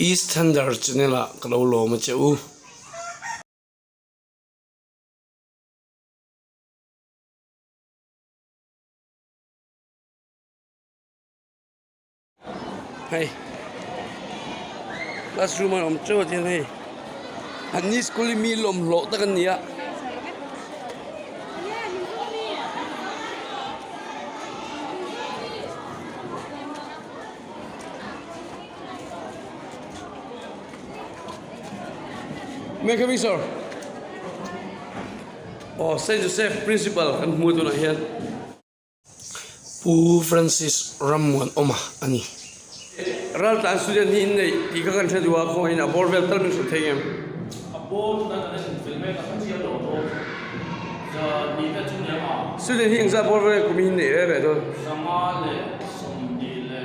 East Thunder channel ah ka lo lawm a che u. Hei classroom a awm teuh a chuan hei an ni school hi mi lawm hlawh tak an ni a. May I come in sir? Aw Saint Joseph principal kan hmu tunah hian. Pu Francis Rammuanawma a ni. Raltlan student hi in neih tih kha kan hre duh a, khawngaih in a bawr vel tal min hrilh thei em? A bawr chu kan en fel mek a, ka chiang lo a bawr za ni vel chu nia a. Student hi engzah bawr vel kum hi in neih reng reng dawn? 5 le 20 le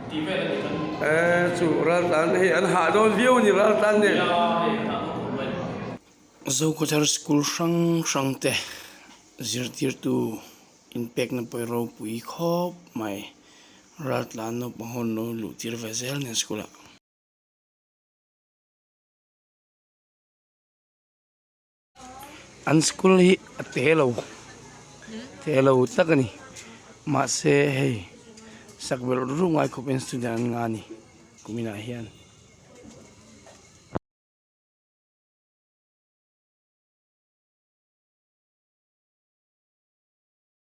tih vel a ni kan. E chu Raltlan hei an hah dawn viau a ni Raltlan nen. Nia hei an hah dawn khawp mai. Zokhawthar school hrang hrang te zirtirtu inpekna pawh ropui khawp mai raltlan naupang ho an lo luh tir ve zel nen school ah. An school hi a te lo te lo tak a ni mahse hei sakvelh ru ngai khawpin student an nga a ni kuminah hian.